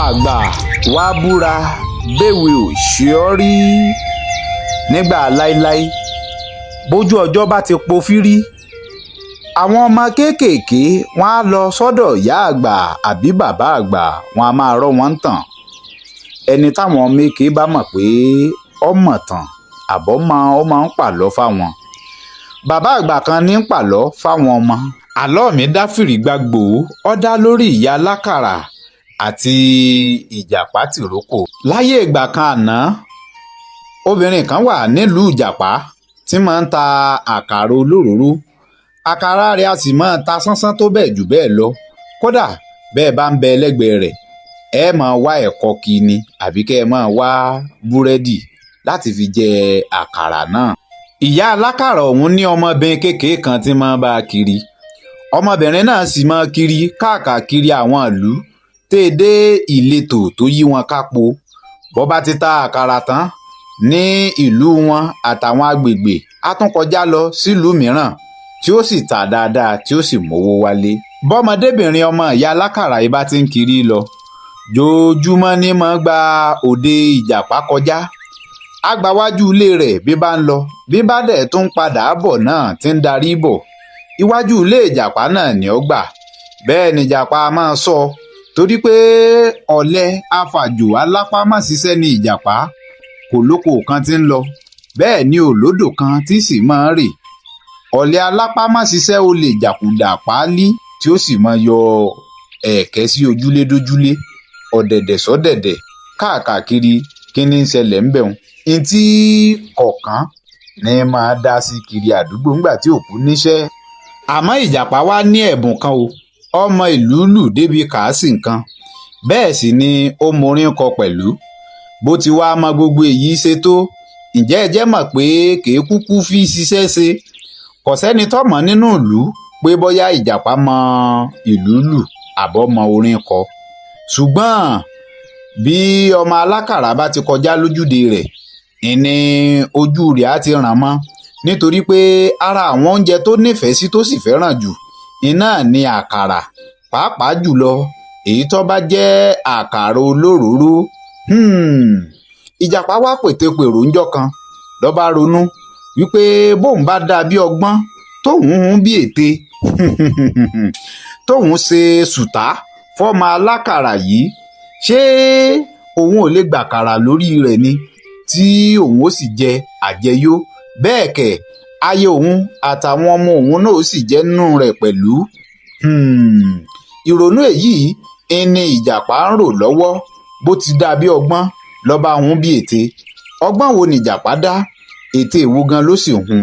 Àgbà wàá búra bẹ́wẹ́ ò ṣe ọ́ rí nígbà láéláé. Bójú ọjọ́ bá ti pofírí, àwọn ọmọ kéékèèké wọn á lọ sọ́dọ̀ ìyá àgbà àbí bàbá àgbà, wọn a máa rọ́ wọn tàn. Ẹni táwọn ọmọ èké bá mọ̀ pé ọmọ tàn àbọ̀ mọ́ ọ máa ń pàlọ́ fáwọn. Bàbá àgbà kan ní ń pàlọ́ fáwọn ọmọ. Àlọ́ mi dá fìrìgbagbòó, ó dá lórí ìyá alákàrà àti ìjàpá tìrókò. Láyé ìgbà kan àná, obìnrin kan wà nílùú Ìjàpá tí máa ń ta àkàrà olóròóró. Àkàrà rẹ̀ a sì máa ta sánsán tó bẹ́ẹ̀ jù bẹ́ẹ̀ lọ. Kódà bẹ́ẹ̀ bá ń bẹ lẹ́gbẹ̀ẹ́ rẹ̀, ẹ máa wá ẹ̀kọ kí ni àbí kẹ́ ẹ máa wá búrẹ́dì láti fi jẹ àkàrà náà. Ìyá alákàrà ọ̀hún ní ọmọbìnrin kékeré kan tí máa ń bá a kiri. Ọmọbìnrin náà sì máa kiri káàkiri àwọn ìlú tẹ́ ẹ dé ìletò tó yí wọn kápò. Bó bá ti ta àkàrà tán ní ìlú wọn àtàwọn agbègbè, á tún kọjá lọ sílùú mìíràn tí ó sì tà dáadáa tí ó sì mówó wálé. Bọ́mọdébìnrin ọmọ ìyá alákàrà yìí bá ti ń kiri lọ, joojúmọ́ ní máa gba òde Ìjàpá kọjá. Á gba wájú ilé rẹ̀ bí bá ń lọ, bí bá dẹ̀ tún padà bọ̀ náà tí ń darí bọ̀, iwájú ilé Ìjàpá náà ni ó gbà. Bẹ́ẹ̀ ni Ìjàpá máa sọ, torí pé ọ̀lẹ afàjò alápámọ́síṣẹ́ ni Ìjàpá. Kò lóko kan tí ń lọ, bẹ́ẹ̀ ni òlódò kan tí sì máa ń rè. Ọ̀lẹ alápámọ́síṣẹ́ olè jàkùdà páálí tí ó sì máa yọ ẹ̀ẹ̀kẹ́ sí ojúlé dójúlé, ọ̀dẹ̀dẹ̀ sọ́dẹ̀dẹ̀ káàkiri. Kí ní ń ṣẹlẹ̀ ń bẹ̀hùn? Ntí kọ̀ọ̀kan ní máa dá sí kiri àdúgbò ńgbà tí òkú níṣẹ́. Àmọ́ Ìjàpá wá ní ẹ̀bùn kan o, ọmọ ìlú lù débi kàásì nǹkan, bẹ́ẹ̀ sì ni ó morin kọ pẹ̀lú. Bó ti wá mọ gbogbo èyí ṣe tó, ǹjẹ́ ẹ jẹ́ mọ̀ pé kèé kúkú fi ṣiṣẹ́ ṣe? Kò sẹ́ni tó mọ̀ nínú ìlú pé bóyá Ìjàpá mọ ìlú lù àbọ̀ mọ orin kọ. Ṣùgbọ́n bí ọmọ alákàrà bá ti kọjá lójúde rẹ̀, ìní ojú rẹ̀ á ti ràn mọ́, nítorí pé ara àwọn oúnjẹ tó nífẹ̀ẹ́ sí tó sì fẹ́ràn jù iná ni àkàrà, pàápàá jùlọ èyí tó bá jẹ́ àkàrà olóròóró. Ìjàpá wá pètepèrò ńjọ́ kan, ló bá ronú wípé bóun bá dá bí ọgbọ́n, tóun hun bí ète, tóun ṣe sùtá fọ́mọ alákàrà yìí, ṣé òun ò lè gbàkàrà lórí rẹ̀ ni tí òun ó sì jẹ àjẹyó? Bẹ́ẹ̀ kẹ̀, ayé òun àtàwọn ọmọ òun náà ó sì jẹ́ nínú rẹ̀ pẹ̀lú. Ìrònú èyí ni Ìjàpá ń rò lọ́wọ́. Bó ti dá bí ọgbọ́n, ló bá hun bí ète. Ọgbọ́n wo ni Ìjàpá dá? Ète èwo gan ló sì hun?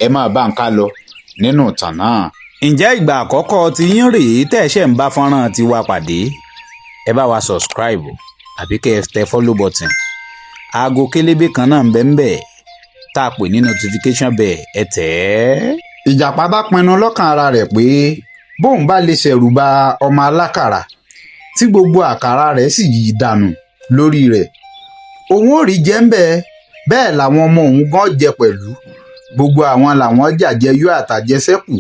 Ẹ máa bá ń ká lọ nínú ìtàn náà. Ǹjẹ́ ìgbà àkọ́kọ́ tí yín rèé tẹ́ ẹ ṣẹ̀ ń bá fọ́nrán tiwa pàdé? Ẹ bá wa subscribe àbí kẹ́ ẹ tẹ follow button. Aago kélébé kan náà ń bẹ ń bẹ tá a pè ní notification bell, ẹ tẹ̀ ẹ́. Ìjàpá bá pinnu lọ́kàn ara rẹ̀ pé bóun bá lè ṣẹ̀rù ba ọmọ alákàrà tí gbogbo àkàrà rẹ̀ sì yí dànù lórí rẹ̀, òun ò rí jẹ́ ń bẹ́ẹ̀, bẹ́ẹ̀ làwọn ọmọ òun gan jẹ pẹ̀lú. Gbogbo àwọn làwọn jàjẹ yó àtàjẹsẹ́kù.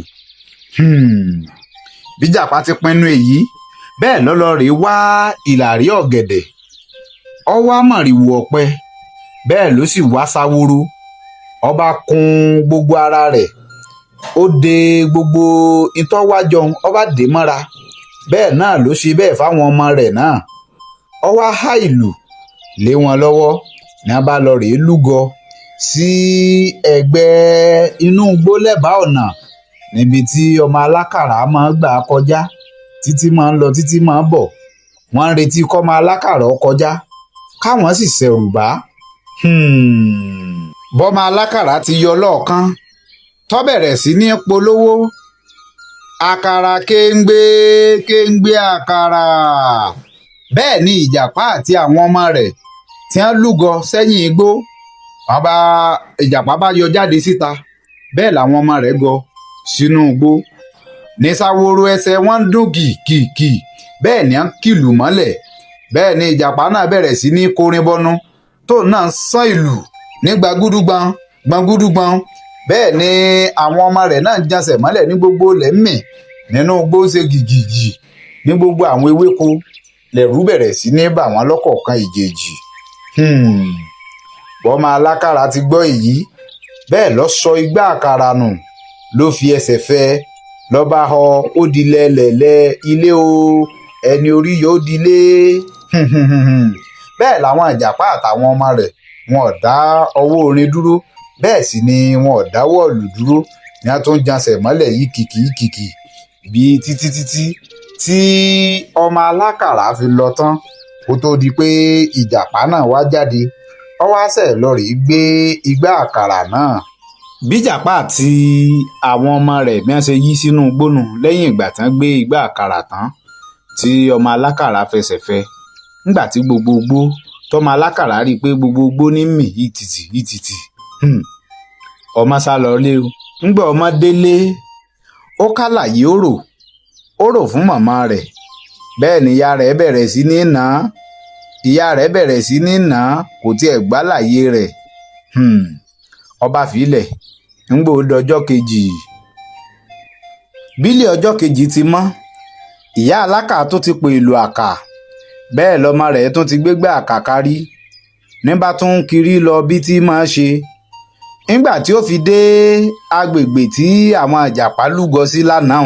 Bíjàpá ti pinnu èyí, bẹ́ẹ̀ lọ́lọ́ rèé wá ìlàrí ọ̀gẹ̀dẹ̀, ó wá mọ̀rìwò ọ̀pẹ, bẹ́ẹ̀ ló sì wá sáwúrú. Ọba kun gbogbo ara rẹ̀, ó de gbogbo ìtọ́wájọ, ọba dè mọ́ra. Bẹ́ẹ̀ náà ló ṣe bẹ́ẹ̀ fáwọn ọmọ rẹ̀ náà. Ó wá há ìlú lé wọn lọ́wọ́ ní a bá lọ rèé lúgọ sí ẹ̀gbẹ́ inú igbó lẹ́bàá ọ̀nà níbi tí ọmọ alákàrà máa ń gbà kọjá, títí máa ń lọ, títí máa ń bọ̀. Wọ́n ń retí kọ́mọ alákàrà ó kọjá káwọn sì ṣẹ̀rù bá. Bọ́mọ alákàrà ti yọ lọ́ọ̀kan tó bẹ̀rẹ̀ sí ní polówó àkàrà, kéńgbé kéńgbé àkàrà. Bẹ́ẹ̀ ni Ìjàpá àti àwọn ọmọ rẹ̀ tí wọ́n lúgọ sẹ́yìn igbó, wọ́n bá Ìjàpá bá yọ jáde síta, bẹ́ẹ̀ làwọn ọmọ rẹ̀ gọ sínú igbó ní sáwóró, ẹsẹ̀ wọn ń dún kìkìkì, bẹ́ẹ̀ ni wọ́n kìlù mọ́lẹ̀. Bẹ́ẹ̀ ni Ìjàpá náà bẹ̀rẹ̀ sí ní kórin bọ́nú, tóun náà sán ìlù ní gbagúdúgbọn gbagúdúgbọn. Bẹ́ẹ̀ ni àwọn ọmọ rẹ̀ náà jasẹ̀ mọ́lẹ̀ ní gbogbo ilẹ̀ ń mì nínú igbó, ṣe gìgìgì ní gbogbo àwọn ewéko. Lẹ̀rú bẹ̀rẹ̀ sí ní bà wọ́n lọ́kọ̀ọ̀kan ìjèèjì. Bọ́mọ alákàrà ti gbọ́ èyí, bẹ́ẹ̀ lọ sọ igbá àkàrà nù, ló fi ẹsẹ̀ fẹ́, lọ́ba họ ó di lẹ́lẹ̀lẹ́ ilé o, ẹni orí yóò dilé. Bẹ́ẹ̀ làwọn ìjàpá àtàwọn ọmọ rẹ̀, wọn ò dá ọwọ́ orin dúró, bẹ́ẹ̀ sì ni wọn ò dáwọ́ ìlù dúró, ní a tún jansẹ̀ mọ́lẹ̀ yìí kìkì kìkì bíi títí títí tí ọmọ alákàrà fi lọ tán, kó tó di pé ìjàpá náà wá jáde, ó wá ṣẹ̀ lọ rèé gbé igbá àkàrà náà. Bíjàpá àti àwọn ọmọ rẹ̀ bí wọ́n ṣe yí sínú gbónú lẹ́yìn ìgbà tí wọ́n gbé igbá àkàrà tán tí ọmọ alákàrà fẹsẹ̀ fẹ́, nígbà tí gbogbo tọmọ alákàrà rí i pé gbogbo ní mì ìtìtì ìtìtì, ọmọ sá lọ lé o. Ńgbà ọmọ délé, ó kálàyé, ó rò fún màmá rẹ̀. Bẹ́ẹ̀ ni ìyá rẹ̀ bẹ̀rẹ̀ sí ní nà án, ìyá rẹ̀ bẹ̀rẹ̀ sí ní nà án, kò tiẹ̀ gbálàyé rẹ̀. Ọba fìlẹ̀. Ńgbò dọjọ́ kejì, bílẹ̀ ọjọ́ kejì ti mọ́, ìyá alákà tó ti pè ìlú àkà, bẹ́ẹ̀ lọ́mọ rẹ̀ tún ti gbégbá àkà kárí ní bá tún ń kiri lọ bí tí máa ṣe. Nígbà tí ó fi dé agbègbè tí àwọn àjàpá lúgọ sí lánàá,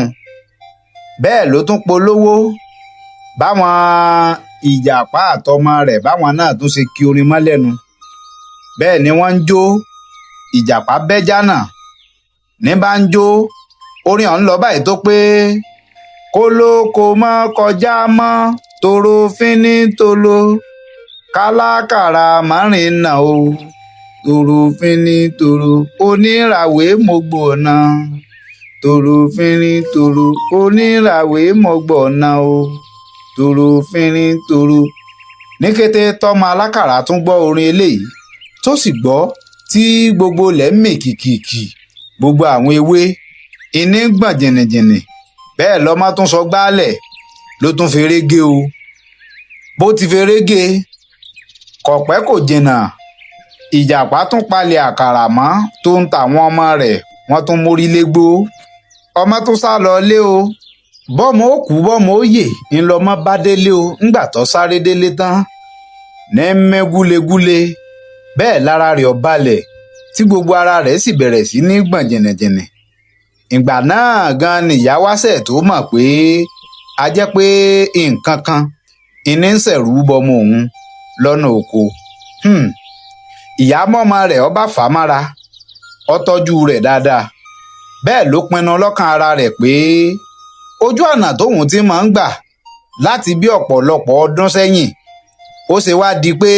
bẹ́ẹ̀ ló tún polówó báwọn ìjàpá àtọmọ rẹ̀ báwọn náà tún ṣe kí orin mọ́ lẹ́nu, bẹ́ẹ̀ ni wọ́n ń jó. Ìjàpá bẹ́jà náà ní bá ń jó orin ọ̀hún lọ báyìí tó pé kólókó mọ́ kọjá mọ́ toro fínní tolo kálákàrà márìn náà o, toro fínní toro oníràwé mọ́gbọ̀nà, toro fínní toro oníràwé mọ́gbọ̀nà o, toro fínní toro. Ní kété tọ́mọ alákàrà tún gbọ́ orin eléyìí tó sì gbọ́ tí gbogbo ilẹ̀ ń mì kìkìkì, gbogbo àwọn ewé iní ń gbọ̀n jìnnìjìnnì, bẹ́ẹ̀ lọ́mọ tún sọ gbálẹ̀ ló tún feré gé o. Bó ti feré gé, kò pẹ́ kò jìnnà, ìjàpá tún palẹ̀ àkàrà mọ́ tó ń tàwọn ọmọ rẹ̀, wọ́n tún mórí légbó. Ọmọ tún sá lọ lé o, bọ́mọ ó kú bọ́mọ ó yè ńlọmọ bá délé o. Ńgbà tó sáré délé tán ní mẹ́ gúlegúle, bẹ́ẹ̀ lára rẹ̀ ò balẹ̀, tí gbogbo ara rẹ̀ sì bẹ̀rẹ̀ sí ní gbọ̀n jìnnìjìnnì. Ìgbà náà gan nìyá wáṣẹ̀ tó mọ̀ pé a jẹ́ pé nǹkan kan ìní ń ṣẹ̀rù bọmọ òun lọ́nà oko. Ìyá mọ́mọ rẹ̀, ó bá fà á mára, ó tọ́jú rẹ̀ dáadáa. Bẹ́ẹ̀ ló pinnu lọ́kàn ara rẹ̀ pé ojú ọ̀nà tóun ti máa ń gbà láti bí ọ̀pọ̀lọpọ̀ ọdún sẹ́yìn, ó ṣe wá di pé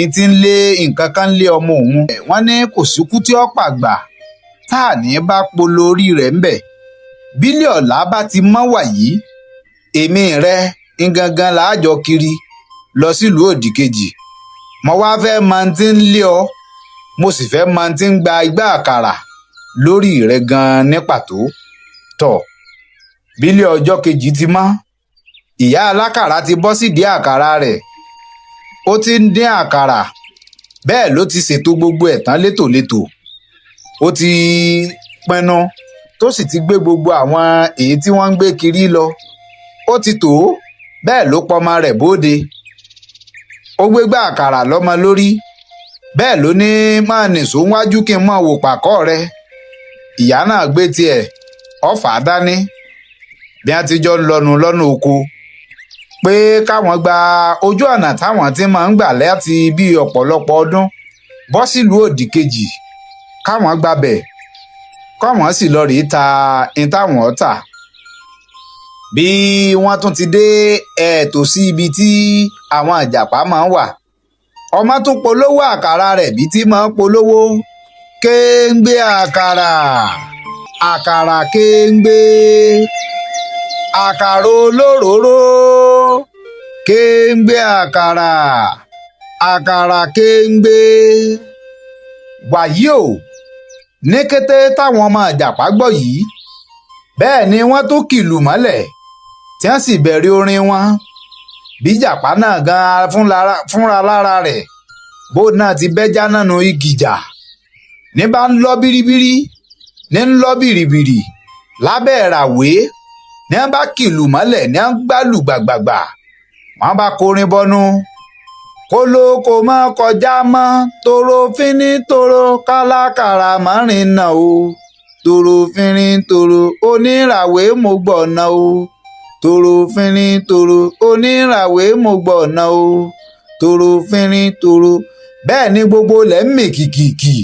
n ti ń lé nǹkan kan lé ọmọ òun. Wọ́n ní kò síkú tí ó pàgbà tá à ní bá polo orí rẹ̀ ń bẹ̀. Bílẹ̀ ọ̀la bá ti mọ́ wàyí, èmi rẹ̀ ń gangan làájọ kiri lọ sílùú òdì kejì. Mo wá fẹ́ mọ tí ń lé ọ, mo sì fẹ́ mọ tí ń gba igbá àkàrà lórí rẹ̀ gan-an ní pàtó. Tọ̀, bílẹ̀ ọjọ́ kejì ti mọ́, ìyá alákàrà ti bọ́ sídìí àkàrà rẹ̀, ó ti ń dín àkàrà, bẹ́ẹ̀ ló ti ṣètò gbogbo ẹ̀ tán létòlétò. Ó ti pinnu tó sì ti gbé gbogbo àwọn èyí tí wọ́n ń gbé kiri lọ, ó ti tò ó, bẹ́ẹ̀ ló pọmọ rẹ̀ bóde. Ó gbégbá àkàrà lọ́mọ lórí, bẹ́ẹ̀ ló ní máa nìṣó wájú kí n mọ̀ wò pàkọ́ rẹ̀. Ìyá náà gbé tiẹ̀ ọ̀fà dání bí wọ́n ti jọ ń lọnu lọ́nà oko pé káwọn gba ojú ọ̀nà táwọn ti máa ń gbà láti bí ọ̀pọ̀lọpọ̀ ọdún bọ́ sílùú òdì kejì, káwọn gbabẹ̀ káwọn sì lọ rèé ta ní táwọn tà. Bí wọ́n tún ti dé tòsí ibi tí àwọn ìjàpá máa ń wà, ọmọ tún polówó àkàrà rẹ̀ bí tí máa ń polówó kéńgbé àkàrà, àkàrà kéńgbé, àkàrà olóròró, kéńgbé àkàrà, àkàrà kéńgbé. Wàyí o, ní kété táwọn ọmọ ìjàpá gbọ́ yìí, bẹ́ẹ̀ ni wọ́n tún kìlù mọ́lẹ̀ tí wọ́n sì bẹ̀rẹ̀ orin wọn. Bí ìjàpá náà gan fúnra lára rẹ̀ bó náà ti bẹ́jà nánu igìjà ní bá ń lọ bíríbírí, ní ń lọ bìrìbìrì lábẹ́ ìràwé, ní wọ́n bá kìlù mọ́lẹ̀, ní wọ́n gbálù gbàgbàgbà. Wọ́n bá korin bọnú kólókó mọ́ kọjá mọ́ toro fínní toro kálákàrà mọ́rin náà o, toro fínní toro oníràwé mo gbọ̀nà o, toro fínní toro oníràwé mo gbọ̀nà o, toro fínní toro. Bẹ́ẹ̀ ni gbogbo ilẹ̀ ń mì kìkìkì,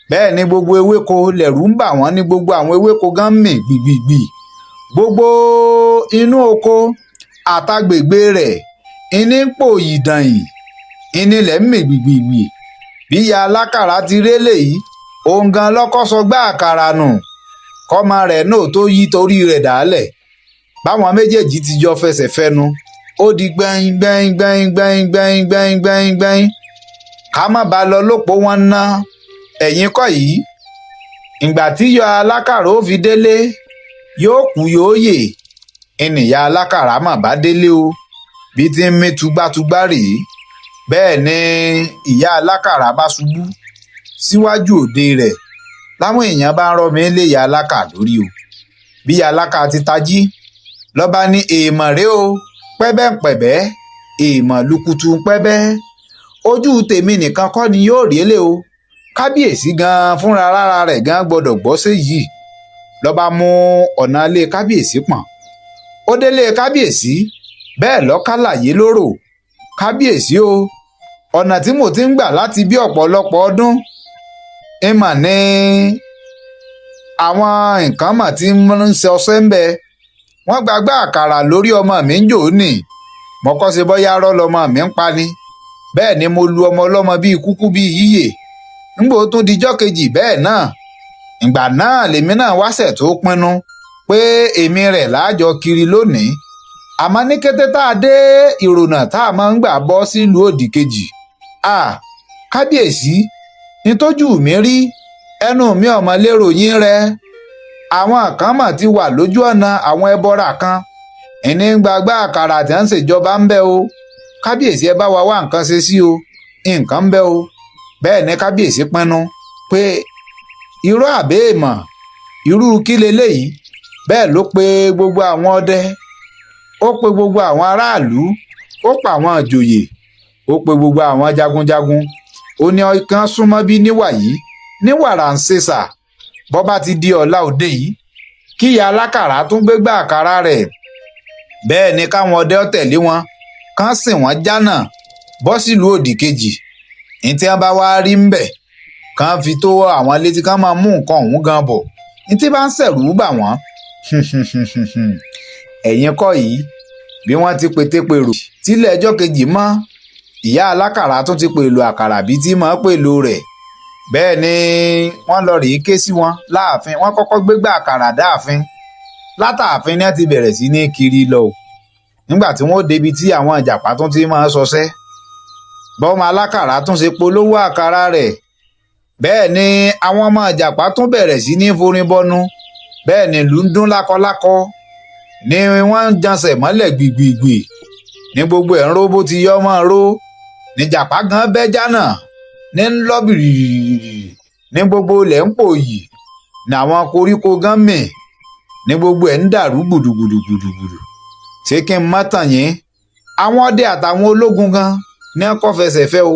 bẹ́ẹ̀ ni gbogbo ewéko lẹ̀rù ń bà wọ́n, ní gbogbo àwọn ewéko gan mì gbìgbìgbì. Gbogbo inú oko àtàgbègbè rẹ̀ ìní ń pò yìdànyìn, ìní ilẹ̀ ń mì gbìgbìgbì. Bí ìyá alákàrà ti rélé yìí, òun gan lọ́kọ́ sọgbà àkàrà nù kọ́mọ rẹ̀ náà tó yí torí rẹ̀ dálẹ̀. Báwọn méjèèjì ti jọ fẹsẹ̀ fẹnu, ó di gbẹ́yìn gbẹ́yìn gbẹ́yìn gbẹ́yìn gbẹ́yìn gbẹ́yìn gbẹ́yìn gbẹ́yìn. Ká má ba lọ lópo wọn ná. Ẹ̀yìn kọ́ yìí, ìgbà tí yọ alákàrà ó fi délé, yóò kú yóò yè. Ìnìyà alákàrà mà bá délé o, bí ti ń mí tugbátugbá rèé. Bẹ́ẹ̀ ni ìyá alákàrà bá ṣubú síwájú òde rẹ̀, láwọn èèyàn bá ń rọ́ mi lé ìyá alákà lórí o. Bí ìyá alákà ti tají lọ́ba ní èèmọ̀ rèé o, pẹ́bẹ́ǹpẹ̀bẹ́ èèmọ̀ lukutu pẹ́bẹ́, ojú tèmi nìkan kọ́ ni yóò rí lé o, kábíyèsí gan fúnra lára rẹ̀ gan gbọ́dọ̀ gbọ́ séyìí. Lọ́ba mú ọ̀nà ilé kábíyèsí pọ̀n, ó délé kábíyèsí, bẹ́ẹ̀ lọ́kàlàyé lóró kábíyèsí o, ọ̀nà tí mo ti ń gbà láti bí ọ̀pọ̀lọpọ̀ ọdún ìmọ̀ ní àwọn nǹkan mà ti ń ṣe ọṣẹ́ ń bẹ. Wọ́n gbàgbé àkàrà lórí ọmọ mi ń jò ní mọ́kọ́sí bọ́yá rọ́ lọmọ mi ń pa ni. Bẹ́ẹ̀ ni mo lu ọmọ ọlọ́mọ bíi kúkú bíi yíyè. Ńgbò tún dijọ́ kejì bẹ́ẹ̀ náà. Ìgbà náà lèmi náà wáṣẹ̀ tó pinnu pé èmi rẹ̀ láàjọ kiri lónìí. Àmọ́ ní kété tá a dé ìrònà tá a máa ń gbà bọ́ sílùú òdì kejì, à kábíyèsí, nítòjú mi rí ẹnu mi ọmọ lérò yín rẹ. Àwọn kan mà ti wà lójú ọ̀nà, àwọn ẹbọra kan ìní ń gbàgbá àkàrà tí wọ́n ń ṣèjọba ń bẹ o. Kábíyèsí, ẹ bá wa wá nǹkan ṣe sí o, nǹkan ń bẹ o. Bẹ́ẹ̀ ni kábíyèsí pinnu pé irú àbẹ́ẹ̀mọ̀ irú kí leléyìí. Bẹ́ẹ̀ ló pe gbogbo àwọn ọdẹ, ó pe gbogbo àwọn aráàlú, ó pa àwọn ìjòyè, ó pe gbogbo àwọn jagunjagun. Ó ní ọkàn súnmọ́ bí níwàyí ní wàrà ń ṣèṣà, bọ́ bá ti di ọ̀la òde yìí, kí ìyá alákàrà tún gbégbá àkàrà rẹ̀. Bẹ́ẹ̀ ni káwọn ọdẹ tẹ̀lé wọn, kán sìn wọ́n jánà bọ́ sílùú òdì kejì. Ní tí wọ́n bá wá rí ń bẹ̀, kán fi tó àwọn létí, kán máa mú nǹkan ọ̀hún gan bọ̀. Ní tí bá ń ṣẹ̀rù bà wọ́n. Ẹ̀yin kọ́ yìí, bí wọ́n ti pétépèrò tílẹ̀ ẹjọ́ kejì mọ́, ìyá alákàrà tún ti pèlò àkàrà bíi tí mọ́ pèlò rẹ̀. Bẹ́ẹ̀ ni wọ́n lọ rèé ké sí wọn láàfin. Wọ́n kọ́kọ́ gbégbá àkàrà dáàfin. Látààfin ni wọ́n ti bẹ̀rẹ̀ sí ní kiri lọ o. Nígbà tí wọ́n débi tí àwọn ìjàpá tún ti máa ṣọṣẹ́, bọ́mọ alákàrà tún ṣe polówó àkàrà rẹ̀. Bẹ́ẹ̀ ni àwọn ọmọ ìjàpá tún bẹ̀rẹ̀ sí ní forin bọnu. Bẹ́ẹ̀ ni ìlú ń dún lákọlákọ, ni wọ́n ń jansẹ̀ mọ́lẹ̀ gbìgbìgbì, ní gbogbo ẹ̀ ń ró bó ti yọ́ mọ́ ró. Níjàpá gan bẹ́ jánà ní ń lọ́ bìrìrìrì, ní gbogbo ilẹ̀ ń pòyì, ní àwọn koríko gan mì, ní gbogbo ẹ̀ ń dàrú gbùdùgbùdùgbùdù. Ṣé kí n má tàn yín, àwọn ọdẹ àtàwọn ológun gan ní wọ́n kọ́ fẹsẹ̀ fẹ́ o,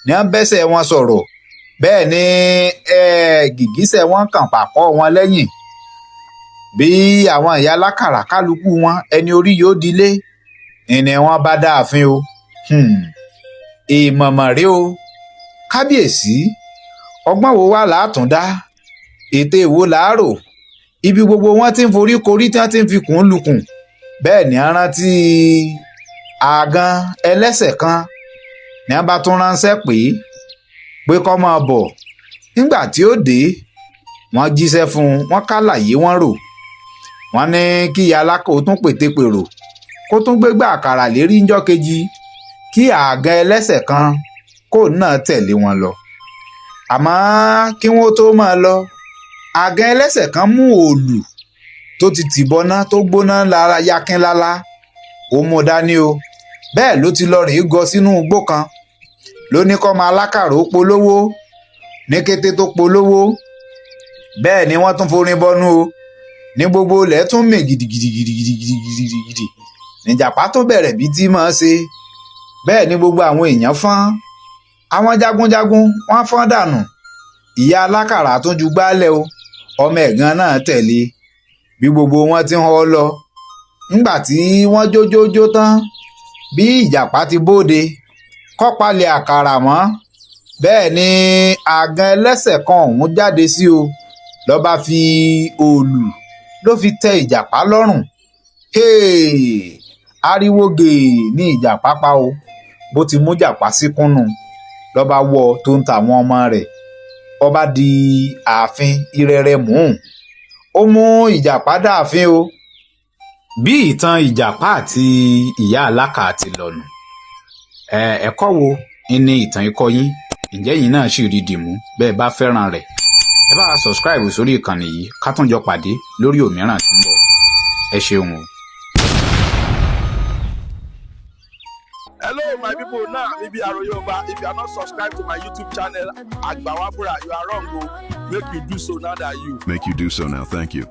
ní wọ́n bẹ́sẹ̀ wọn sọ̀rọ̀. Bẹ́ẹ̀ ni gìgísẹ̀ wọn kàn pàkọ́ wọn lẹ́yìn. Bí àwọn ìyá alákàrà kálukú wọn ẹni orí yóò dilé ìní wọn bá dáàfin o. Èèmọ̀mọ̀ rí o kábíyèsí, ọgbọ́n wo wà látúndá, ète èwo làárò? Ibi gbogbo wọn ti ń forí korí tí wọ́n ti ń fi kùn lukùn. Bẹ́ẹ̀ ni a rántí àgàn ẹlẹ́sẹ̀ kan ní wọ́n bá tún ránṣẹ́ pé kó máa bọ̀. Nígbà tí ó dé, wọ́n jíṣẹ́ fún un, wọ́n kálàyé wọ́n rò. Wọ́n ní kí ìyá alákò tún pètepèrò kó tún gbégbá àkàrà lérí ńjọ́ kejì, kí àgàn ẹlẹ́sẹ̀ kan kó náà tẹ̀lé wọn lọ. Àmọ́ kí wọ́n tó máa lọ, àgàn ẹlẹ́sẹ̀ kan mú òòlù tó ti tìbọná tó gbóná lára yakínlálá, ó mú dání o. Bẹ́ẹ̀ ló ti lọ rèé gọ sínú igbó kan, ló ní kọ́mọ alákàrà ó polówó. Ní kété tó polówó, bẹ́ẹ̀ ni wọ́n tún forin bọnú o, ní gbogbo ilẹ̀ tún mì gidigidigidigidigidi. Nìjàpá tó bẹ̀rẹ̀ bí tí máa ṣe bẹ́ẹ̀ ni gbogbo àwọn èèyàn fọ́n, àwọn jagunjagun wọ́n fọ́n dànù. Ìyá alákàrà tún ju gbálẹ̀ o, ọmọ ẹ̀gán náà tẹ̀lé bí gbogbo wọn ti ń họ́ lọ. Ńgbà tí wọ́n jójójó tán, bí ìjàpá ti bóde kọ́palẹ̀ àkàrà mọ́, bẹ́ẹ̀ ni àgàn ẹlẹ́sẹ̀ kan ọ̀hún jáde sí o, ló bá fi òòlù ló fi tẹ ìjàpá lọ́rùn. Hey! Ariwo gèè ní ìjàpá pa o. Bó ti mú jàpá síkúnnù ló bá wọ́ tó ń ta àwọn ọmọ rẹ̀, ó bá di ààfin ìrẹ̀rẹ̀ mùún, ó mú ìjàpá dáàfin o. Bí ìtàn ìjàpá àti ìyá alákà ti lọ́nu, ẹ̀kọ́ wo ni ìtàn ikọ̀ yín? Ǹjẹ́ yín náà sì rí dìmú? Bẹ́ẹ̀ bá fẹ́ràn rẹ̀, ẹ bá wa subscribe sórí ìkànnì yìí, ká tún jọ pàdé lórí òmíràn tó ń bọ̀. Ẹ ṣeun o. Hello, my people. Now, if you are Yoruba, if you are not subscribed to my YouTube channel, Agbawabura, you are wrong. Oh. Make you do so now that you. Make you do so now. Thank you.